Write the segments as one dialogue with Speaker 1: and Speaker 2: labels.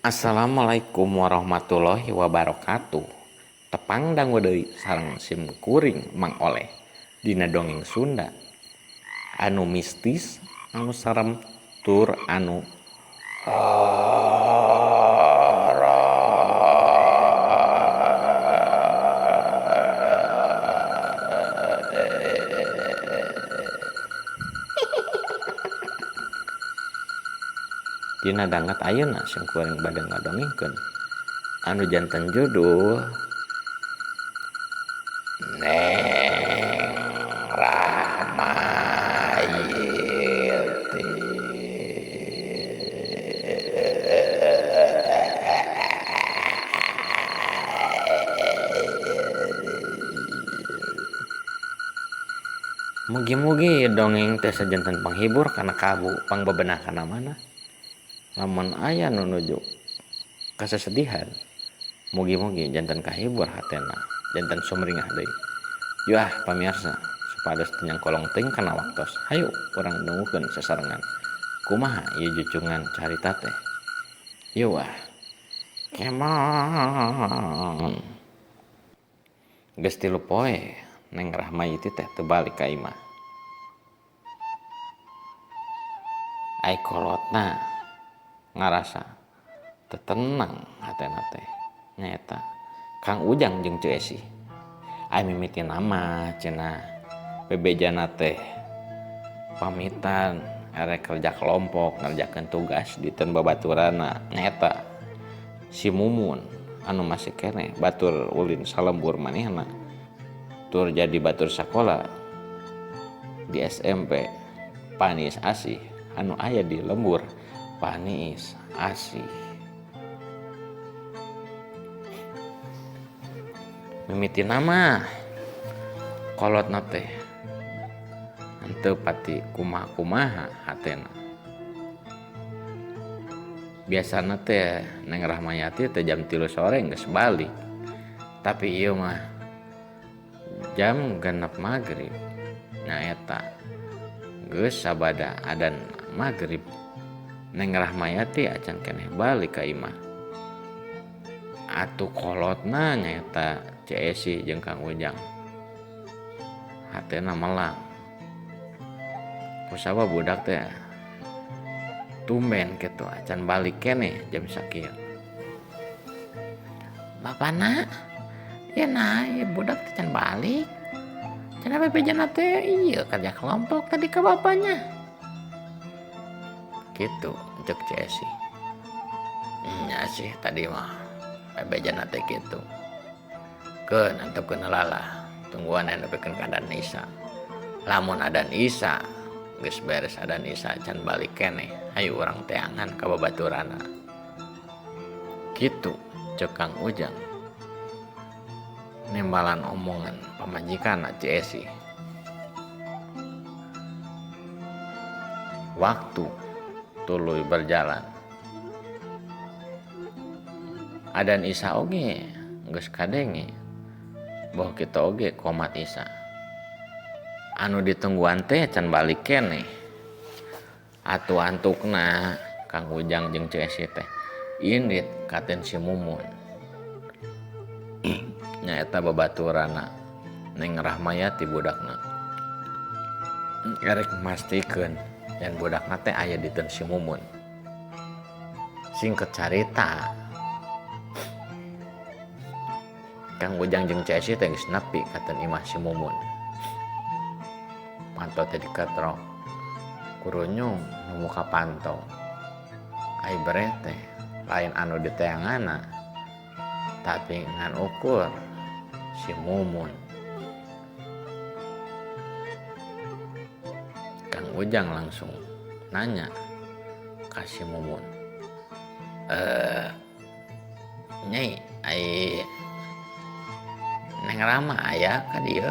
Speaker 1: Assalamualaikum warahmatullahi wabarakatuh. Tepang dangu deui sareng sim kuring Mang Oleh dina dongeng Sunda anu mistis, anu sarem, tur anu dina danget ayeuna sim kuring bade ngadongengkeun anu janten judul Neng Rahmayiti. Mugi-mugi dongeng teh sajanten panghibur kana kabu pangbebenah kana mana. Lamun aya nu nuju kasesedihan, mugi-mugi janten kahibur hatena, janten sumringah deui. Yuh ah pamirsa, supados teu nyangkolong teuing kana waktos. Hayu urang dangukeun sasarengan. Kumaha ieu jucungan carita teh? Yuh ah. Kemon. Geus 3 poe Neng Rahmayiti teh teu balik ka imah. Ai kolotna ngarasa teu tenang hatena teh nyaeta Kang Ujang jeung Ceu Esi. Ai mimiti nama cenah bebejana teh pamitan erek kerja kelompok ngerjakeun tugas di teun babaturanna nyaeta si Mumun anu masih keneh batur ulin salembur manehna tur jadi batur sakola di SMP Panis Asih anu aya di lembur Panis Asih. Mimiti nama kolotna teh henteu pati kumaha-kumaha hatena. Biasana teh Neng Rahmayati teh jam 3 sore geus balik. Tapi ieu mah jam 6 magrib. Nyaeta geus sabada adan magrib. Neng Rahmayati acan keneh balik ka imah. Atuh kolotna nyaeta Ceu Esi jeung Kang Ujang. Hatena melang. Kusabab budak teh tumben kitu acan balik keneh jam sakieu. Bapana, ieu nah ieu budak teh can balik. Cenah bebejana teh ieu kerja kelompok tadi ka bapanya. Kitu ceuk Ceu Esi. Nya sih tadi mah bebejana teh kitu. Keun antepkeun heula lah, tungguan aya nepikeun ka adan Isya. Lamun adan Isya geus beres adan Isya can balik keneh, hayu urang teangan ka babaturanna. Kitu ceuk Kang Ujang. Nembalan omongan pamajikanna Ceu Esi. Waktu tuluy berjalan. Adan Isya oge geus kadenge. Boh kitu oge komat Isya. Anu ditungguan teh can balik keneh. Atuh antukna Kang Ujang jeung Ceu Esi teh indit katen si Mumun. Nyaeta babaturanna Neng Rahmayati budakna. Erek mastikeun yen budakna teh aya di teun si Mumun. Singkat carita, Kang Ujang jeung Ceu Esi teh geus nepi ka teun imah si Mumun. Panto teh diketrok, kurunyung nu muka panto. Ai bereh teh lain anu diteanganna, tapi ngan ukur si Mumun. Kang Ujang langsung nanya ka si Mumun. Nyai, ai Neng Rama aya ka dieu?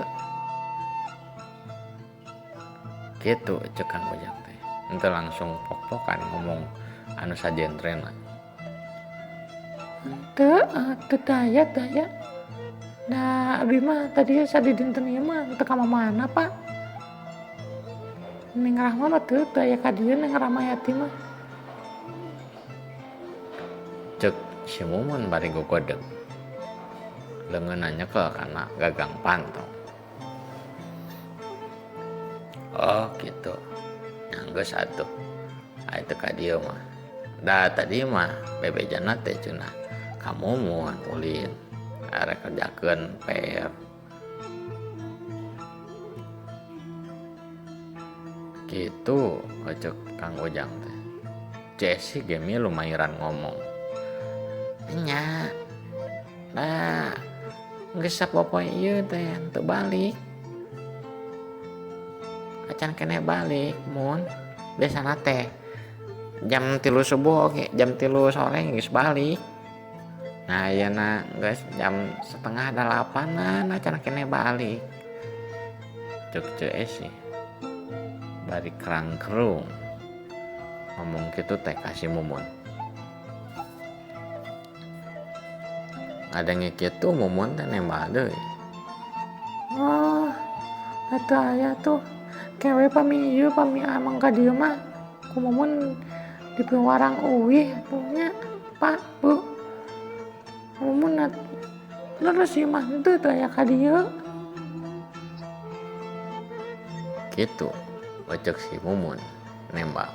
Speaker 1: Kitu ceuk Kang Ujang teh. Henteu langsung pok-pokan ngomong anu sajentrena.
Speaker 2: Henteu, teu daya, daya. Da abi mah tadi sadidinten ieu mah teu ka mamana, Pak. Neng Rahma mah teu aya ka dieu Neng Rahmayati mah.
Speaker 1: Cek si Mumun bari gogodeg. Leungeunna nyekel kana gagang panto. Oh gitu. Nya geus atuh. Ai teu ka dieu mah. Da tadi mah bebejana teh cenah ka Mumun ulin arek kerjakeun PR. Kitu cek Kang Ujang teh. Ceu Esih ge milu mairan ngomong. Nya. Da geus sapopoe ieu teh teu balik. Acan keneh balik mun biasana teh jam 3 subuh oge jam 3 sore geus balik. Nah ayeuna geus jam setengah dalapanan acan keneh balik. Cek Ceu Esih bari kerang-kerung ngomong kitu teh ka si Mumun. Ngadenge kitu Mumun teh nembal deui.
Speaker 2: Oh, atuh aya tuh kewe pami ieu pami amang ka dieu mah ku Mumun dipiwarang uwih atuh nya Pak Bu. Mumun leres ieu mah henteu teu aya ka dieu.
Speaker 1: Kitu cek si Mumun nembal.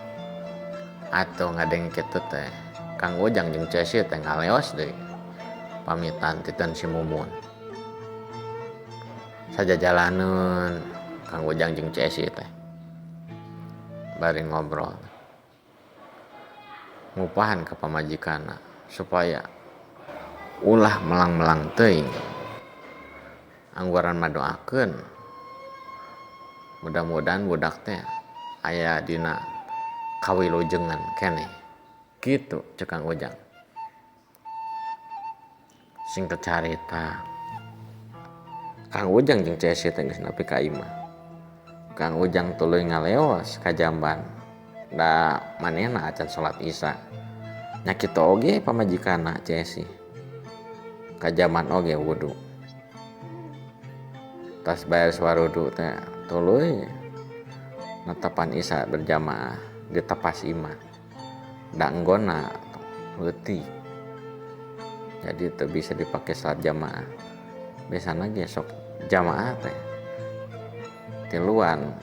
Speaker 1: Atuh ngadenge kitu teh Kang Ujang jeung Ceu Esih teh ngaleos deui. Pamitan titen si Mumun. Sajajalaneun Kang Ujang jeung Ceu Esih teh. Bari ngobrol. Ngupahan ka pamajikanna supaya ulah melang-melang teuing. Angguran madoakeun. Mudah-mudahan budak teh aya dina kawilujengan keneh. Kitu cek Kang Ujang. Singkat carita, Kang Ujang jeung Ceu Esih teh geus nepi ka imah. Kang Ujang tuluy ngaleos ka jamban. Da manehna acan salat Isya. Nya kitu oge pamajikanna Ceu Esih. Ka jamban oge wudu. Tas beres warudu teh tuluy netepan Isya berjamaah di tepas imah. Da enggonna leutik. Jadi teu bisa dipake salat jamaah. Biasana ge sok jamaah teh tiluan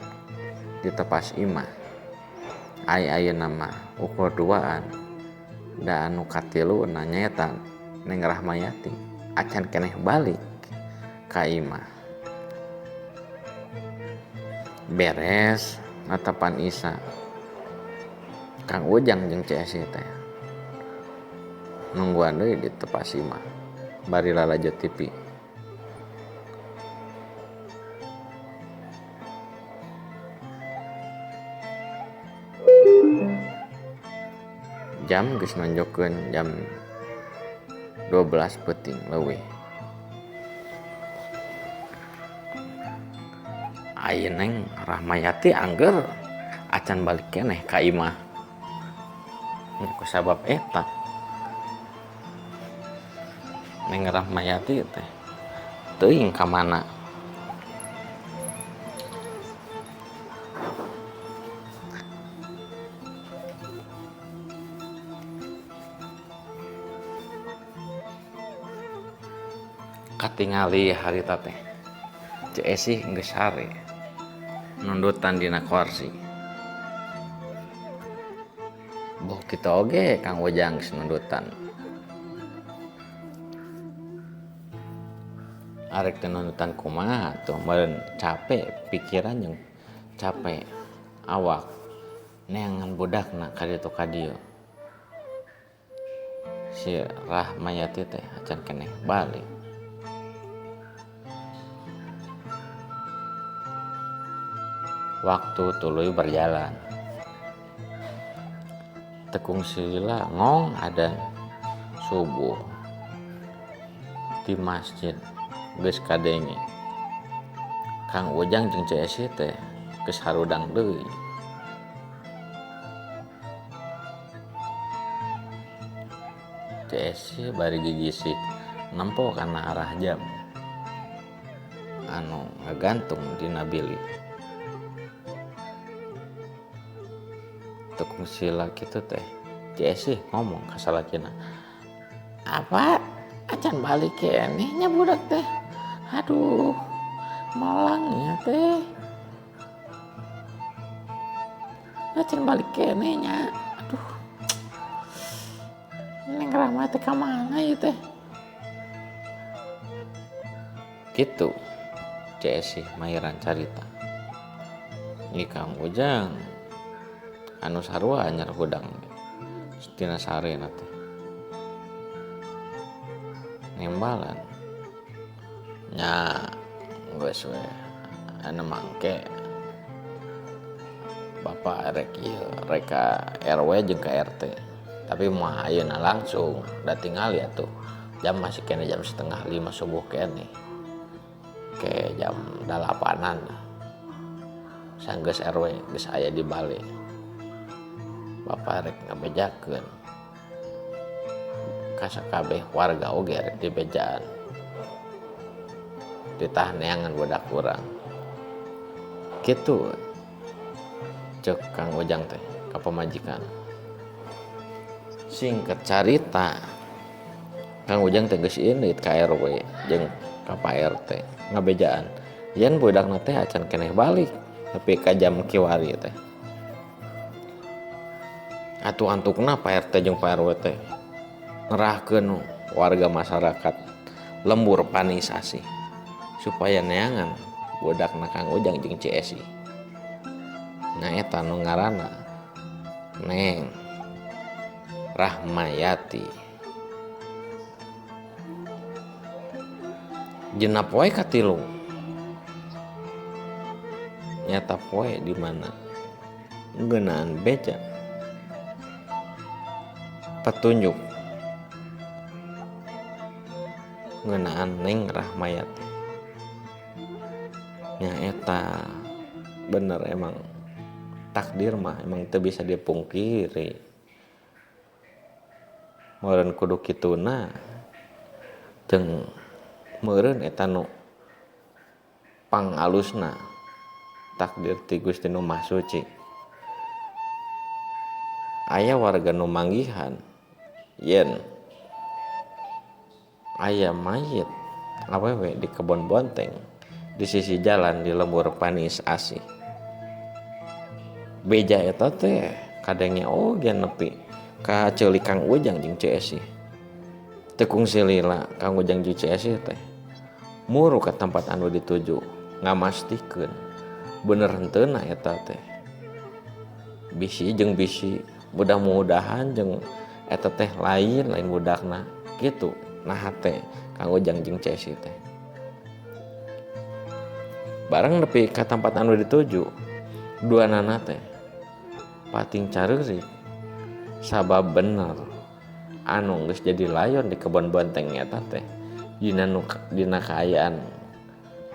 Speaker 1: di tepas imah. Ai ayeuna mah ukur duaan. Da anu katilu na nyaeta Neng Rahmayati acan keneh balik ka imah. Beres netepan Isya. Kang Ujang jeung Ceu Esih teh nungguan deui di tepas imah bari lalajo TV. Jam geus nonjokeun jam 12 peuting leuwih. Ai Neng Rahmayati angger acan balik keneh ka imah. Ku sabab eta Neng Rahmayati teh teuing ka mana. Katingali harita teh Ceu Esih geus sare nundutan dina kursi. Boh kitu oge Kang Ujang geus nundutan. Arek teh nundutan kumaha tuh meureun capek pikiran jeung capek awak neangan budakna ka ditu ka dieu. Si Rahmayati teh acan keneh balik. Waktu tuluy berjalan. Tekung sila ngong adan subuh di masjid geus kadenge. Kang Ujang jeung Ceu Esih teh geus harudang deui. Ceu Esih bari gigisik nempo kana arah jam anu ngagantung dina bilik. Tekung sila kitu teh Ceu Esih ngomong ka salakina, Apa acan balik keneh nya budak teh. Aduh, melangnya teh. Acan balik keneh nya. Aduh. Neng Rahma teh ka mana ieu teh? Kitu Ceu Esih mahiran carita. Ieu Kang Ujang anu sarua anyar hudang tina sarena teh. Nembalan nya geus we anu mangke bapak rek ieu rek ka RW jeung ka RT tapi mah ayeuna langsung da tingali atuh jam masih kene jam setengah lima subuh kene ke jam 8-an sanggeus RW geus aya di bale bapak rek ngabejakeun ka sakabeh warga oge rek dibejaan ditah neangan budak urang kitu cek Kang Ujang teh ka pamajikan. Singkat carita Kang Ujang teh geus indit ka RW jeung ka Pak RT ngabejaan yen budakna teh acan keneh balik tapi ka jam kiwari teh atuh antukna Pak RT jeung Pak RW teh ngerahkeun warga masyarakat lembur panisasi supaya neangan budakna Kang Ujang jeung Ceu Esih. Nah eta nu ngaranna Neng Rahmayati. Dina poe katilu nyata poe di mana ngeunaan beja petunjuk ngeunaan Neng Rahmayati. Nyaeta bener emang takdir mah emang teu bisa dipungkiri. Meureun kudu kituna jeung meureun eta nu pangalusna takdir ti Gusti nu Maha Suci. Aya warga nu manggihan yen aya mayit awewe di kebon bonteng di sisi jalan di lembur Panis Asih. Beja eta teh kadenge oge nepi ka ceuli Kang Ujang jeung Ceu Esih. Teu kungsi lila Kang Ujang jeung Ceu Esih teh muru ka tempat anu dituju ngamastikeun bener henteuna eta teh. Bisi jeung bisi mudah-mudahan jeung eta teh lain lain budakna kitu. Nah teh Kang Ujang jeung Ceu Esih teh bareng nepi ka tempat anu dituju dua nana teh pating careurik sabab bener anu geus jadi layon di kebon bonteng eta teh dina nu dina kaayaan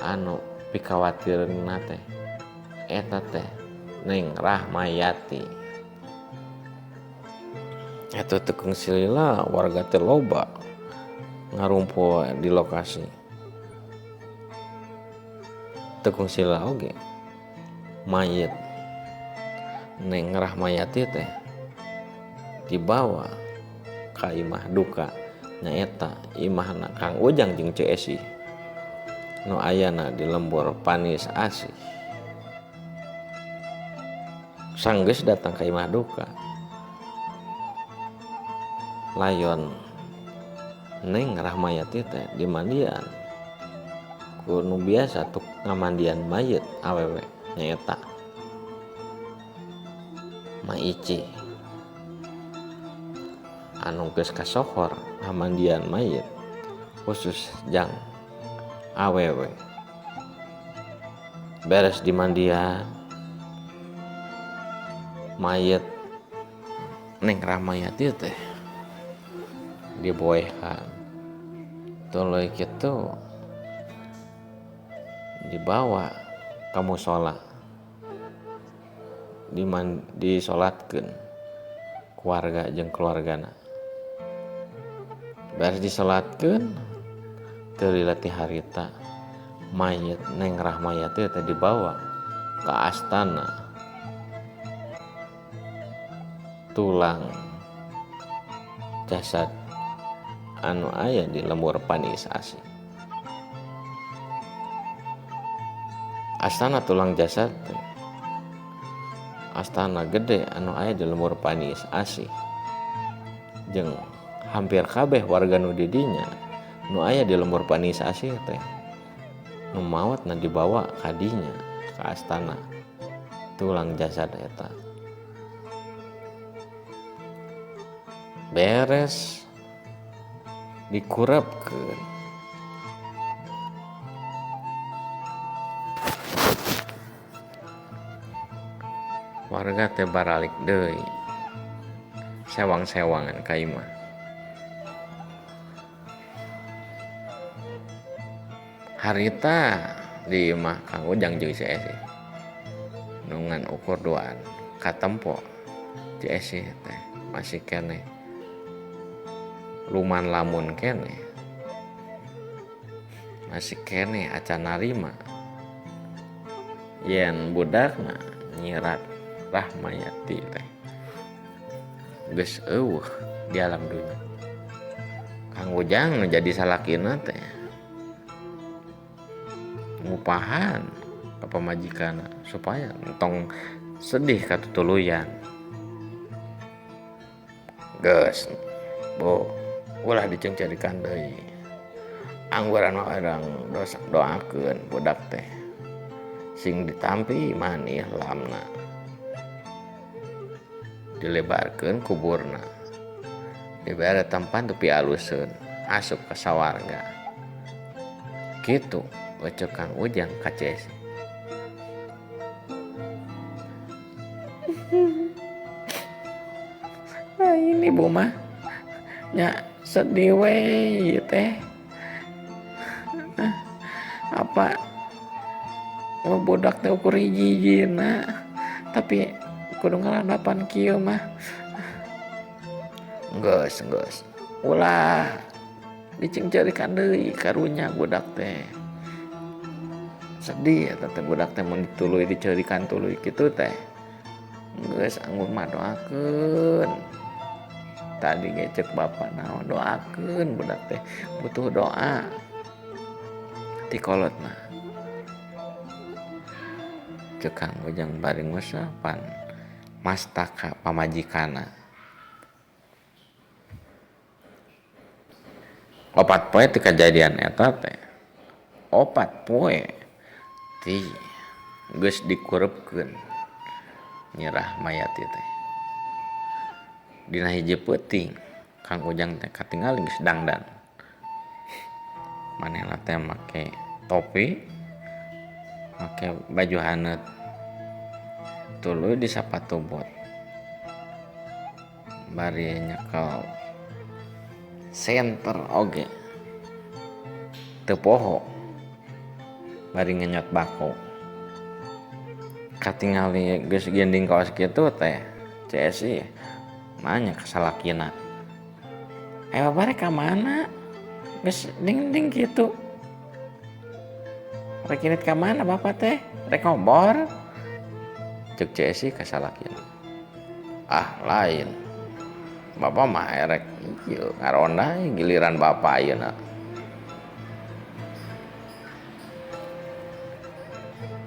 Speaker 1: anu pikawatirna teh eta teh Neng Rahmayati. Eta teu kungsi lila warga teh loba ngarumpul di lokasi. Teu kungsi lila oge mayit Neng Rahmayati teh dibawa ka imah duka nyaeta imahna Kang Ujang jeung Ceu Esih nu ayana di lembur Panis Asih. Sanggeus datang ka imah duka layon Neng Rahmayati teh dimandian ku nu biasa tuk ngamandian mayit awewe nyaeta Maici anu geus kasohor ngamandian mayit khusus jang awewe. Beres dimandian mayit Neng Rahmayati teh diboehan tuluy kitu dibawa ka musala disolatkeun keluarga jeung keluargana. Beres disolatkeun teu lila ti harita mayit Neng Rahmayati teh dibawa ke astana tulang jasad anu aya di lembur Paniis Asih. Astana tulang jasad teh astana gede anu aya di lembur Paniis Asih jeung hampir kabeh warga nu di dinya nu aya di lembur Paniis Asih teh nu maotna dibawa ka dinya ka astana tulang jasad eta. Beres dikurepkeun. Warga teh baralik deui sewang-sewangan ka imah. Harita di imah Kang Ujang jeung si Esi nu ngan ukur duaan katempo si Esi teh masih keneh luman lamun keneh masih keneh acan narima yen budakna nyirat Rahmayati teh geus eueuh di alam dunya. Kang Ujang nu jadi salakina teh ngupahan ka pamajikanna supaya entong sedih katutuluyan. Geus bu ulah diceungceurikan deui. Angguran mah urang doakeun budak teh sing ditampi manih lamna, dilebarkeun kuburna, dibere tempat tepi aluseun asup ka sawarga. Kitu wecek Kang Ujang ka Cesi.
Speaker 2: Nah, ini bu mah nya sedih we ieu teh. Apa oh, budak teh ukur hiji-hijina tapi kudu ngalandapan kieu mah.
Speaker 1: Geus geus
Speaker 2: ulah diceungceurikan deui karunya budak teh. Sedih eta teh budak teh mun dituluy diceurikan tuluy kitu teh. Geus anggur mah doakeun. Tadi ge ceuk bapak naon doakeun budak teh butuh doa ti kolot mah.
Speaker 1: Ceuk Kang Ujang bari ngusapan mastaka pamajikanna. Opat poe ti kajadian eta teh. Opat poe ti geus dikurepkeun nyerah mayat teh. Dina hiji peuting Kang Ujang teh katingali geus dangdan. Manehna teh make topi, make baju haneut, tuluy di sapatu bot. Bari nyekel senter oge teu poho bari ngenyot bako. Katingali geus gending kaos kitu teh CSI nanya ka salakina, bapak rek ka mana geus ding-ding kitu, rek indit ka mana bapak teh, rek ngobor? Ceuk CSI ka salakina, ah lain, bapak mah erek ieu ngaronda giliran bapak ayeuna.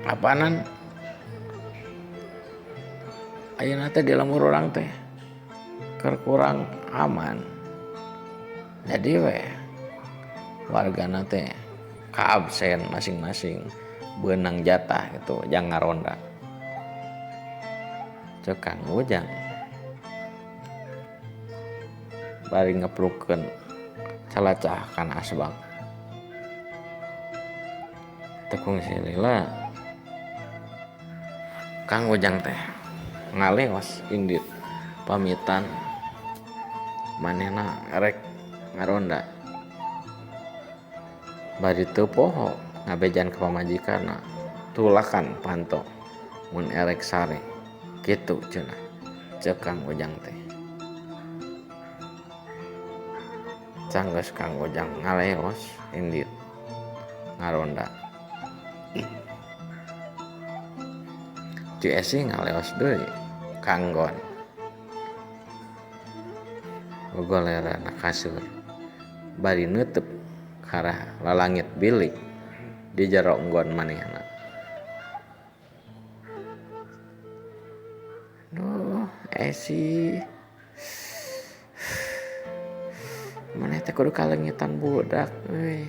Speaker 1: Apanan ayeuna teh di lembur urang teh keur kurang aman, jadi we wargana teh kaabsen masing-masing beunang jatah gitu jang ngaronda. Ceuk Kang Ujang bari ngeplukeun calacah kana asbak. Teu kungsi lila Kang Ujang teh ngaleos indit pamitan manehna rek ngaronda. Bari teu poho ngabejan ka pamajikanna tulakan panto mun erek sare kitu cenah ceuk Kang Ujang teh. Sanggeus Kang Ujang ngaleos indit ngaronda. Ci Esi ngaleos deui kanggon gogolerana kasur. Bari neuteub karah lalangit bilik di jero enggon manehna. Duh, Esi. Maneh teh kudu kaleungitan budak euy.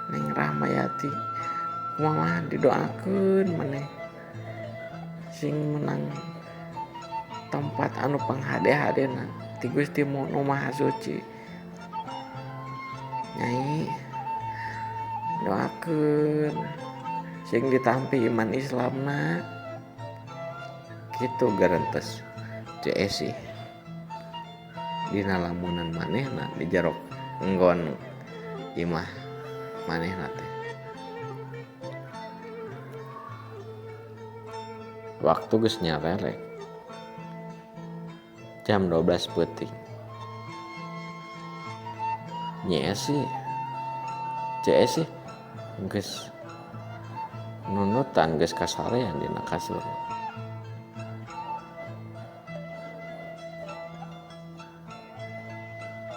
Speaker 1: Neng Rahmayati kumaha didoakeun maneh sing menang tempat anu panghade-hadena ti Gusti nu Maha Suci. Nyai doakeun sing ditampi iman Islamna. Kitu garentes Ceu Esi dina lamunan manehna di jero enggon imah manehna teh. Waktu geus nyarerek jam 12 peuting. Nyi Esi, Ceu Esi geus nunutan geus kasarean dina kasur.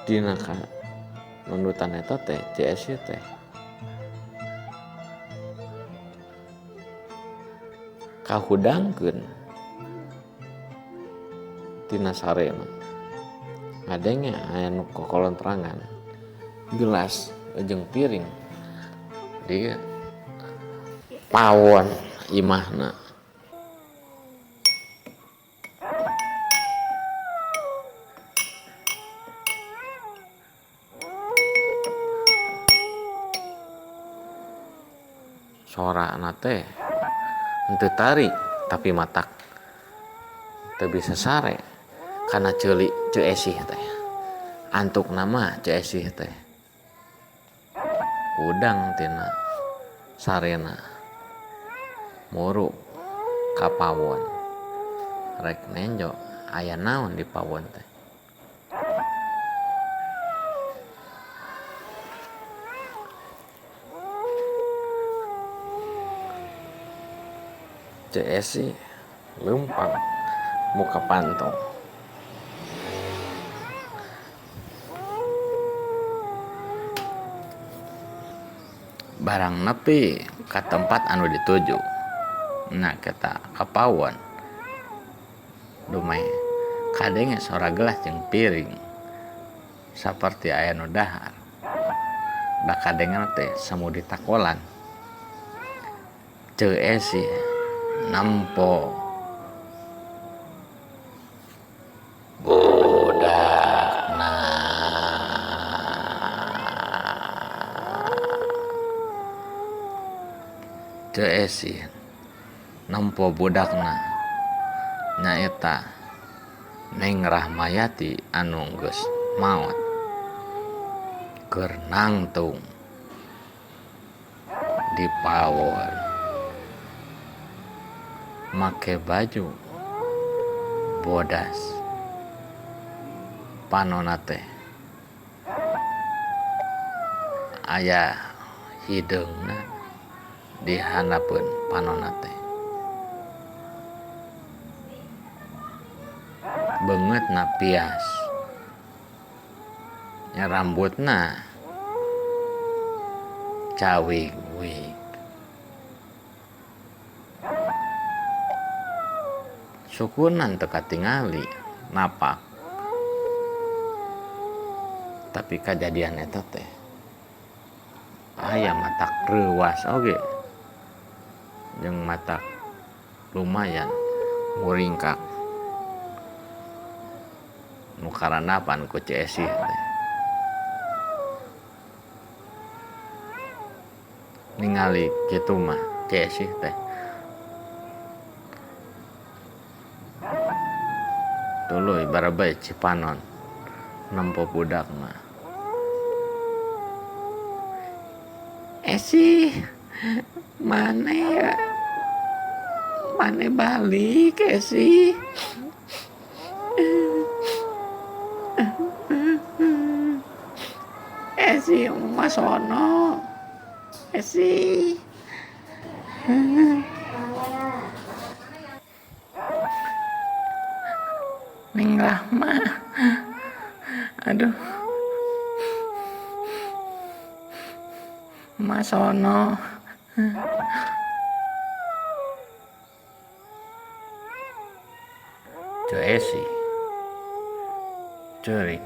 Speaker 1: Dina nunutan eta teh Ceu Esi teh kahudangkeun tina sarena. Ngadenge aya nu kokolontrangan gelas jeung piring di pawon imahna. Sorana teh henteu tari tapi matak teu bisa sare kana ceuli Ceu Esih teh. Antukna mah Ceu Esih teh hudang tina sarena muru ka pawon rek nenjo aya naon di pawon teh. Ceu Esi leumpang muka pantong. Barang nepi ka tempat anu dituju. Nah kita ka pawon. Dumeh kadenge sora gelas jeung piring saperti aya nu dahar. Da kadengena teh semu ditakolan. Ceu Esi nampo budakna. Ceu Esi nempo budakna nyaeta Neng Rahmayati anu geus maot keur nangtung di pawon make baju bodas panona teh aya hideungna di handapeun panona teh. Beungeutna pias nya rambutna cawig-wig. Sukunan teu katingali napak. Tapi kajadian eta teh aya matak reuwas oge jeung matak lumayan nguringkak nu karandapan ku Ceu Esi teh. Ningali kitu mah Ceu Esi teh tuluy barabay cipanon nempo budakna. Esi, maneh maneh balik Esi. Esi masono. Esi. Neng Rahma.
Speaker 2: Aduh. Emak sono.
Speaker 1: Ceu Esi ceurik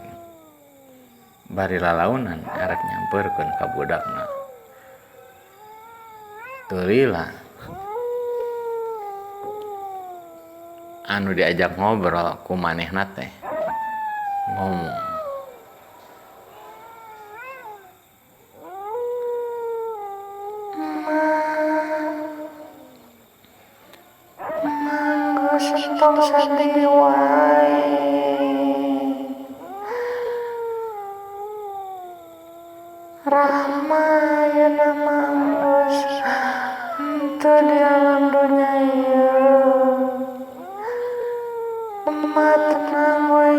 Speaker 1: bari lalaunan erek nyampeurkeun ka budakna. Teu lila anu diajak ngobrol ku manehna teh ngomong.
Speaker 2: Tong sedih wae. Rahma ayeuna mah geus henteu di alam dunya ieu. Emak tenang we.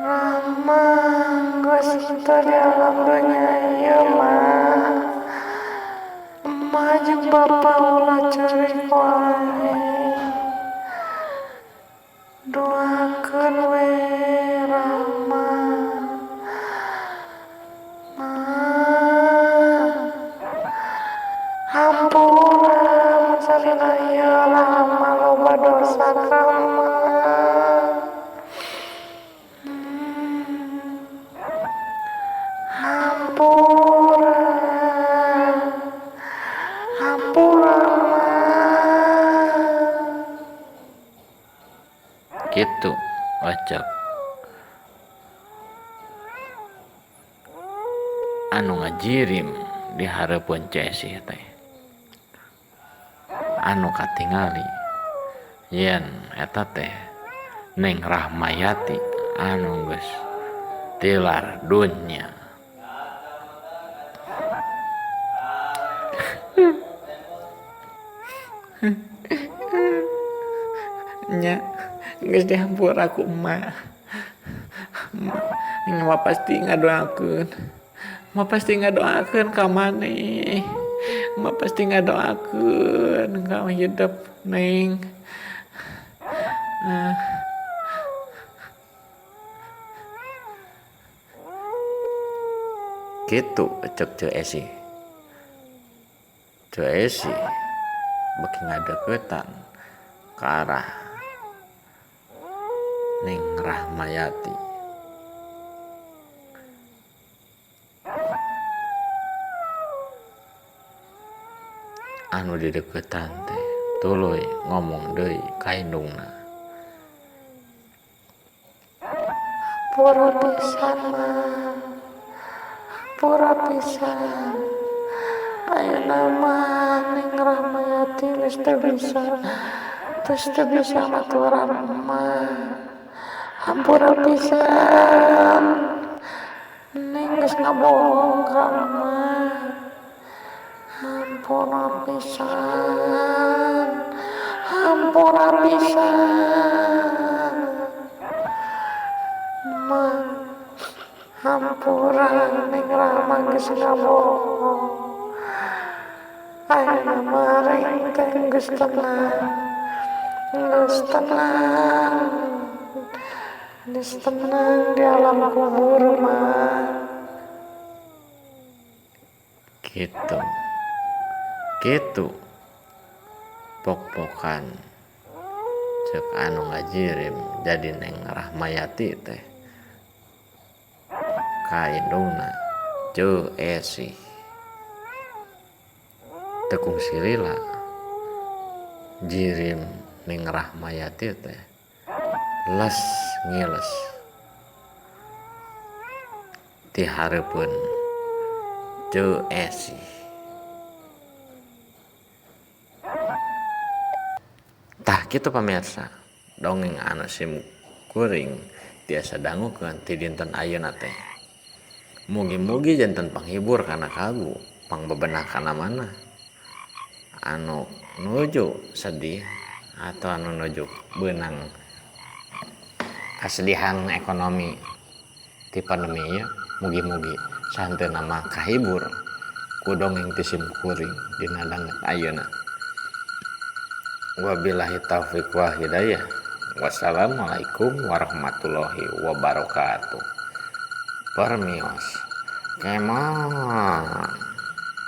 Speaker 2: Rahma geus henteu di alam dunya ieu mah. Emak jeung bapa ulah ceurik wae. Doakeun we Rahma. Hampura mun salila ieu Rahma loba dosa ka emak. Hampura. Hampura emak.
Speaker 1: Kitu ocok anu ngajirim di hareupeun Ceu Esi teh. Anu katingali yen eta teh Neng Rahmayati anu geus tilar dunya.
Speaker 2: Nya geus dihampura ku emak. Emak pasti ngadoakeun. Emak pasti ngadoakeun ka maneh. Emak pasti ngadoakeun ka hidup Neng.
Speaker 1: Kitu cek Ceu Esi. Ceu Esi beuki ngadeukeutan ka arah Neng Rahmayati. Anu dideuketan teh tuluy ngomong deui ka indungna.
Speaker 2: Pura pisan mah. Pura pisan. Ayeuna mah Neng Rahmayati geus teu bisa. Geus teu bisa maturan emak. Hampura pisan. Neng geus ngabohong ka emak. Hampura pisan. Hampura pisan. Emak hampura Neng Rahma geus ngabohong. Ayeuna mah reng teh geus tenang. Geus tenang. Geus tenang di alam kubur mah.
Speaker 1: Kitu. Kitu. Pok-pokan cek anu ngajirim jadi Neng Rahmayati teh ka indungna Ceu Esi. Teu kungsi lila jirim Neng Rahmayati teh les ngiles ti hareupeun Ceu Esi. Tah kitu pamirsa, dongeng anu sim kuring tiasa dangukeun ti dinten ayeuna teh. Mugi-mugi janten panghibur kana kalbu, pangbebenah kana manah. Anu nuju sedih atau anu nuju beunang kasedihan ekonomi ti pandemi ieu, mugi-mugi sahenteuna mah kahibur ku dongeng ti sim kuring dina danget ayeuna. Wabillahi taufik wal hidayah. Wassalamualaikum warahmatullahi wabarakatuh. Permios. Kemon.